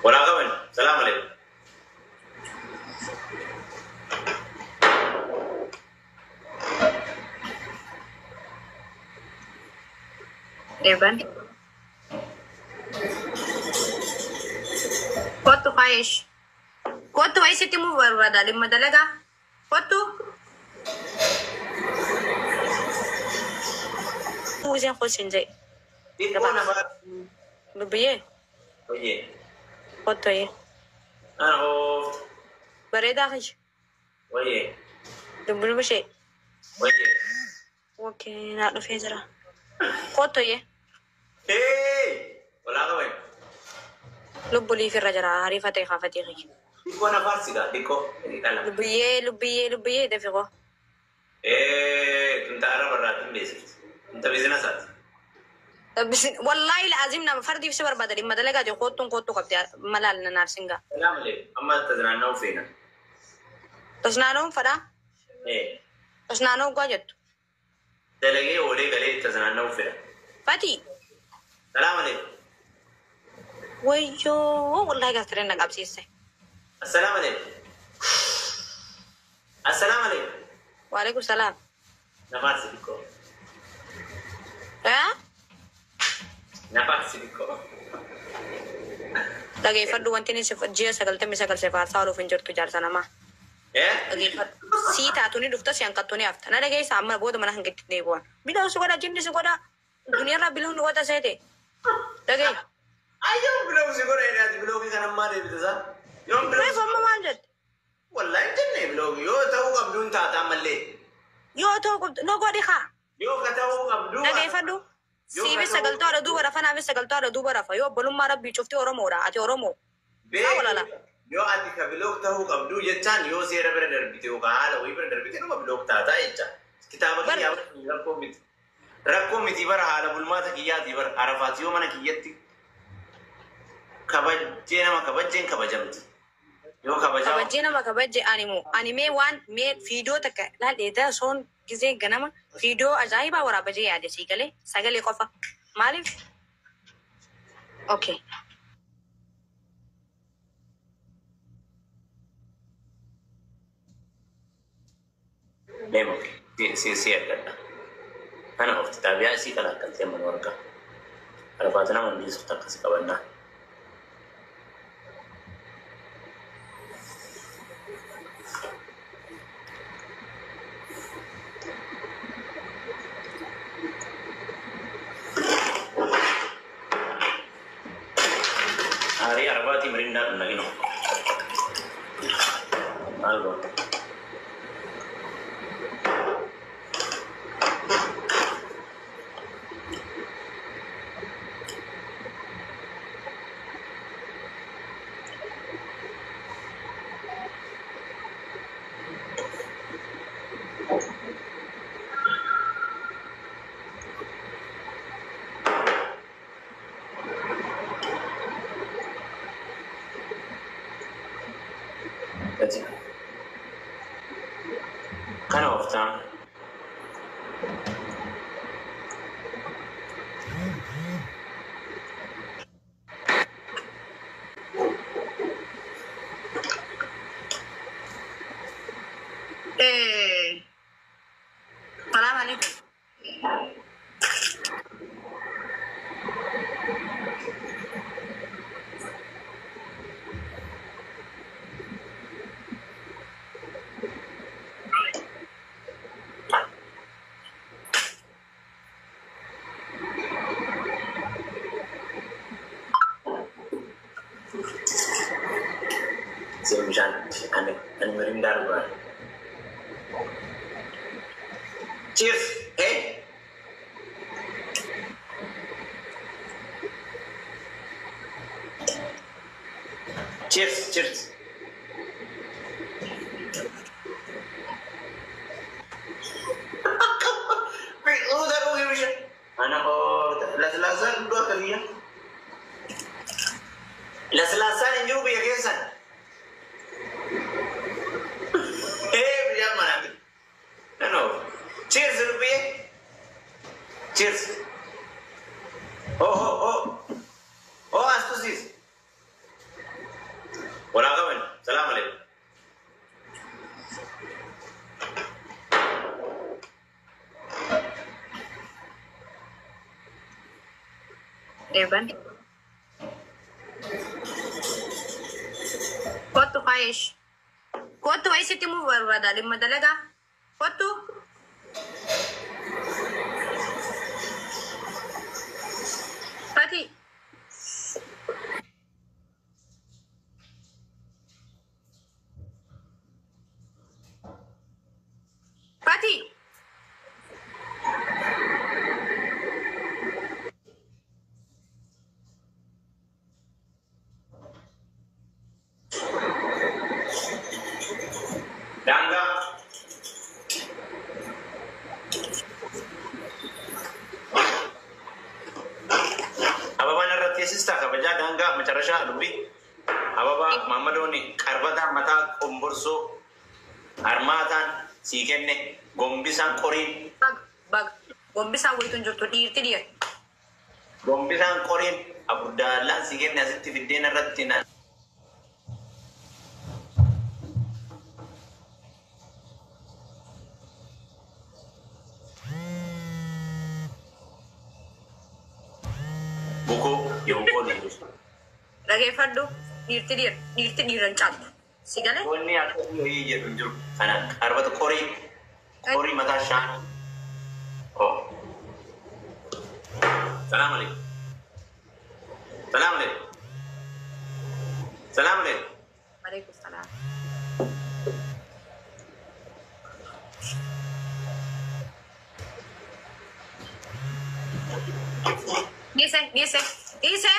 Walaa qaban. Salaam alaikum. Eban. Kottu Faayish. Kottu wayi sitti himuu barbaada dhimma dalagaa. Kottu. Uwwiseen qosin jedhe. Xiqqoo nama. Lubbiyyee. Oyyee. Kottu ayyee. Ana ooftu. Bareedaa kiyya. Oyyee. Dubbinu bishee. Oyyee. Okay, naa dhufee jira. Kottu ayyee. Hey! Walaa qaban. Lubbu liifirra jira hariifatee kaafatee kiyya. Xiqqoo na faarsigaa xiqqoo. Dhala. Lubbiyyee lubbiyyee lubbiyyee dafi koo. Tunta araba irraatiin beeksifti. Tunta biizinasaati. Wallaahi laazim nama fardi ibsa barbaada dhimma dalagaa jiru kottuun kottuu qabdi malaal na naarsingaa. Salaam alaikum. Amma tasnaanna'uu feena. Tasnaanoo fadhaa. Tasnaanoo gaa jettu. Dalagee oolee galee tasnaanna'uu fedha. Fati. Salaam alaikum. Wayyoo wallaahi gaaftareen na qabsiisse. Assalaamu alaikum. Assalaamu alaikum. Waalaikum salaam. Na faarsi xiqqoo. Eh? Na faarsi xiqqoo. Dhageeffadhu wanti inni ji'a 99 si faarsaa ooluuf hin jirtu jaarsa namaa. Dhageeffadhu. Sii taatu ni dhufta si hanqattu ni hafta. Na dhageessa amma booda mana hanqatti deebi'an. Bilaw si godha jinni si godha. Duniyaarraa bilaw ni godha seete. Dhagee. Ayyoon bilaw si godha jedhaati bilawii kan ammaa deebite isaa. Yoon bilaw. Reefu amma maal jette? Wallaahi hin jenne bilawii yoo ta'uu qabduun taataa mallee. Yoo ta'uu qabdu no godhi haa. Yoo ka ta'uu qabdu. Dhageeffadhu. Siifis sagaltoo haadha duuba rafa naafis sagaltoo haadha duuba rafa yoo obbolummaa rabbii cufti Oromoodha ati Oromoo. Haa walala. Yoo ati ka bilook ta'uu qabdu jechaan yoo seera bira darbite yookaan haala wayii bira darbite numa bilook taataa jecha. Kitaaba kiyyaa rakkoo miti. Rakkoo miti bara haala bulmaata kiyyaati bara Arafaat yoo mana kiyyatti kabajjee nama kabajjeen kabajamti. Yoo kabajaa. Kabajjee nama kabajje ani moo ani mee waan mee fiidoo takka laal soon gisee ganama fiidoo ajaa'ibaa waraabajee yaade sii galee sagalee qofa maaliif? Okay. Memo si si argadha. Ana ofti xaabiyaa isii kalaakaltee mana warqa. Arafaat nama dhiisuuf akkasi qabannaa. Aarii Arabaatii mirindaa dhunna gino. Maal goota? Kana ooftaa. Salaam alaikum. Isin bishaan ani ani mirindaa dhugaa. Cheers! Hey! Cheers! Cheers! Udah dhugi bishaan. Ana laslaasaan dhuguu akka biyya. Laslaasaan hin jiru biyya keessan. Bishaan manaati. No. Cheers lubbiyee. Cheers. Oh oh oh. Oh astusis. Eeban. Kottu faayish. Kottu wayi sitti muu barbaada dhimma dalagaa. Kottu. Fati. Fati. Daangaa. Ababaan irratti eessistaa kabajaa daangaa macarrashaa dubbii. Ababaa Maammadooni qarbataa mataa qomborsoo harmaataan sii kenne gombisaan qoriin. Baga baga. Gombisaan wayitu hin jirtu dhiirti dhiira. Gombisaan qoriin abudaallaan sii kenne asitti fiddeen irratti na. Bukoo yobukoo ni. Dhageeffadhu dhiirti dhiira dhiirti dhiira hin caaltu. Si galee? Wanni akkasii wayii jedhu hin jiru. Kana qarbata qorii qorii mataa shaanii. Oh. Salaam alaikum. Salaam alaikum. Salaam alaikum. Maaleykum salaam. Dhiise dhiise dhiise.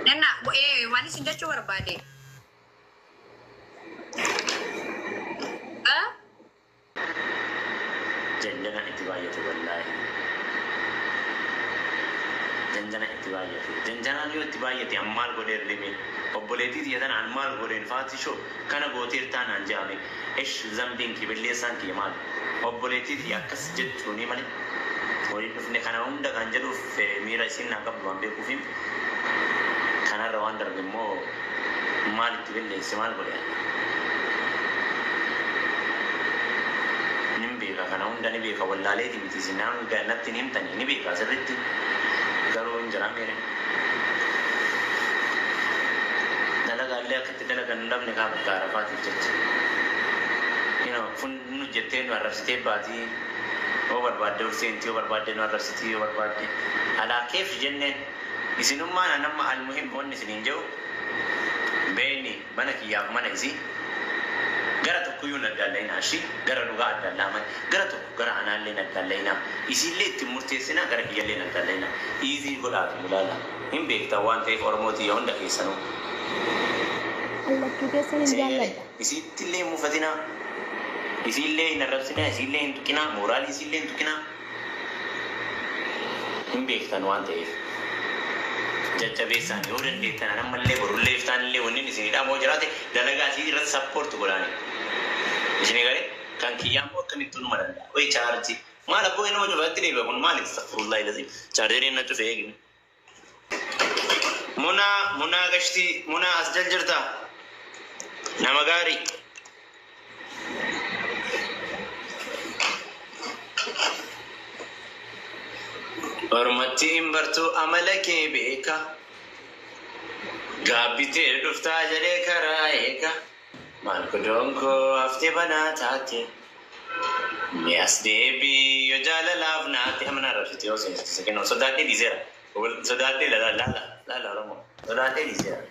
Nenna waan isin jechuu barbaade. Ah? Janjana itti baay'ate wallaahi. Janjana itti baay'ate. Janjanaan yoo itti baay'ate an maal godheen limi. Obboleettii tiyya tana an maal godheen faatishoo kana gooteertaa naan jedhame. Ish zambiin kee balleessaan kee maal? Obboleettii tiyya akkas jechuuni malee. Waliin dhufne kana hunda kan jedhuuf miira isin naa qabdu waan beekuufi kanarra waan darbe immoo maal itti balleesse maal godhe? Nin beeka kana hunda ni beeka wallaaleeti miti isin hanga natti hin himtanii ni beeka sirriitti garuu hin jira miire. Dalagaallee akkatti dalagan hin dhabne kaa bakka arafaatiif jecha. Kun nu jettee nu arrabsitee baatii yoo barbaadde ol seentii yoo barbaadde nu arrabsitii yoo barbaadde alaa keef jenneen isinummaan anamma almuhim wanni isiniin jedhu beeni mana kiyyaaf mana isii gara tokkoyyuu hin addaallayinaa ishii gara dhugaa addaalaaman gara tokko gara anaallee hin addaallayinaa isiillee ittiin murteessinaa gara kiyyallee hin addaallayinaa iizii godhaatu ilaala hin beektan waan ta'eef Oromootii yoo hunda keessanuu. Allachuu keessan hin jaalladha. Isiitti illee hin mufatinaa. Isiillee hin arrabsinaa, isiillee hin tuqinaa, mooraalii isiillee hin tuqinaa. Hin beektan waan ta'eef. Jajjabeessaan yoo dandeettan ammallee borullee iftaanillee wanni isinii dhaamoo jiraate dalagaa isii irratti support godhaani. Isinii galee kan kiyyaa immoo akkamittuu numa danda'a. Oyi chaarjii. Maal abboo inni nama cufaatti deebi'a kun maali? Astaghfirullahi lazim. Chaarjeriin na cufe eegni. Munaa munaa gashtii munaa as jal jirtaa? Nama gaarii. Ormatti hin bartuu amala kee beeka. Gaabbitee dhuftaa jedhee karaa eega. Maal godoon koo haftee banaa taate. Mee as deebii yoo jaalalaaf naate. Amana arrabsite yoo seensise kennu sodaadhee dhiiseera. Sodaadhee laala laala laala Oromoo. Sodaadhee dhiiseera.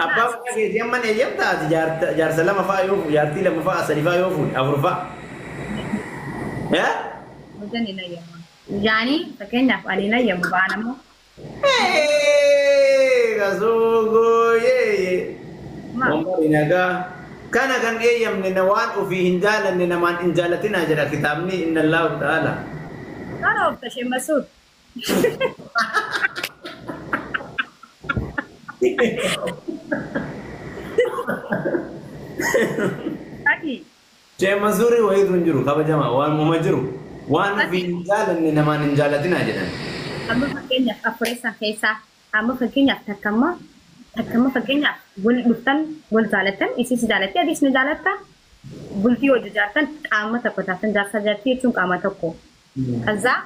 Abbaa manaa keetii amma ni eeyyamta ati jaarsa lama fa'a yoo fuudhe jaartii lama fa'a sadi fa'a yoo fuudhe afur fa'a. Eh? Hojjan hin ayyamu. Yaani fakkeenyaaf ani hin ayyamu ba'an ammoo Kasugoo yee. Maal? Wambari nagaa. Kana kan eeyyamne na waan ofii hin jaalanne namaan hin jaalatinaa jedha kitaabni inna Allahu ta'ala. Kana oofta isheen Masuud. Ati Shee Mansuurii wayiitu hin jiru kabajamaa waan uuma jiru waan ofii hin jaalanne namaan hin jaalatinaa jedhan. Amma fakkeenyaaf afureessan keessaa amma fakkeenyaaf takkamma fakkeenyaaf wal dhuftan wal jaalattan isis jaalatte atis ni jaalatta bultii hojii jaartan qaama tokko taatan jaarsa jaartii jechuun qaama tokko. Kazaa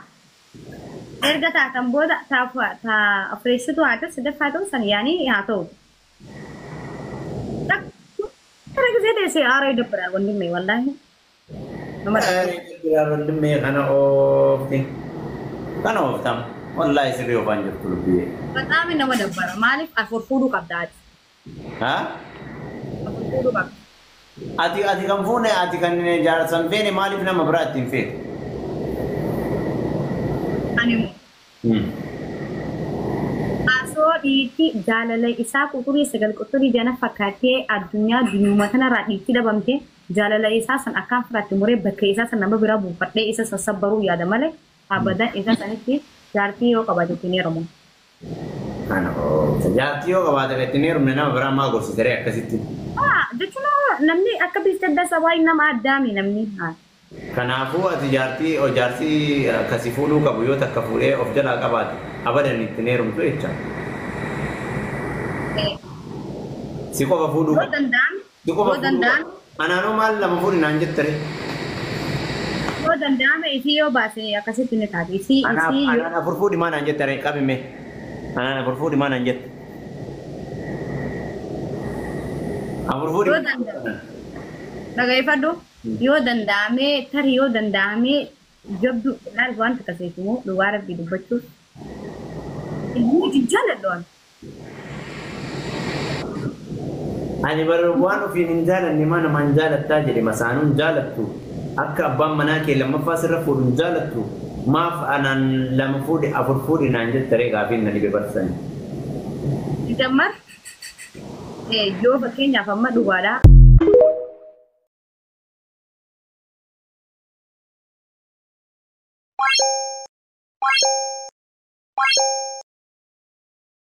erga taatan booda afureessitu haa ta'u sadaffaa ta'u san yaanii haa ta'u. Kana gisee teessee aara ይደብራል ወንድሜ ወላሂ። ይደብራል ወንድሜ kana oofti. Kana ooftam. Wallaahi sirrii oofaan jirtu lubbiyee. በጣም nama dabbara maaliif afur fuudhuu qabda ati. Haa? Afur fuudhuu qabda. Ati kan fuune ati kan jaarsan feene maaliif nama biraa ittiin feete? Ani immoo asoo dhiitti jaalala isaa quxurii sagal quxurii jana fakkaatee addunyaa dunyuma kanarraa dhiitti dhabamte jaalala isaa san akkaan firaatti muree bakka isaa san nama biraa buufadhee isa sassabbaruu yaada malee abadan isa sanitti jaartii yoo qabaate ittiin heerumu. Kana oofta. Jaartii yoo qabaate kan ittiin heerumne nama biraa maa gorsite ree akkasitti? Jechuun namni akka bifti adda sabaa nama addaami namni. Kanaafuu ati jaartii jaartii akkasii fuudhuu qabu yoo takka fuudhee of jalaa qabaate abadan ittiin heerumtu jecha. Si qofa fuudhuu Yoo qabu. danda'ame Si qofa yoo fuudhuu danda'ame qabu. Anaanoo maal lama fuudhi naan jettare? Yoo danda'ame isii yoo baase akkasitti ni taate. Isii Anaaf isii yoo anaan afur fuudhi maa naan jettare qabime. Anaan afur fuudhi maa naan jette? Afur fuudhi. Yoo danda'ame dhaggeeffadhu yoo danda'ame tarii yoo danda'ame jabdu laal waan takka seetimu dhugaa rabbii dubbachuuf. Inni jaalladhu ani. Ani bara waan ofiin hin jaalanne maa namaan jaalattaa jedhe masaanuun jaalattu. Akka abbaan manaa kee lammaffaa sirra fuudhu hin jaalattu. Maaf anaan lama fuudhi afur fuudhi naan jettaree gaafiin na dhibe barsan. Jammar yoo fakkeenyaaf amma dhugaadhaa.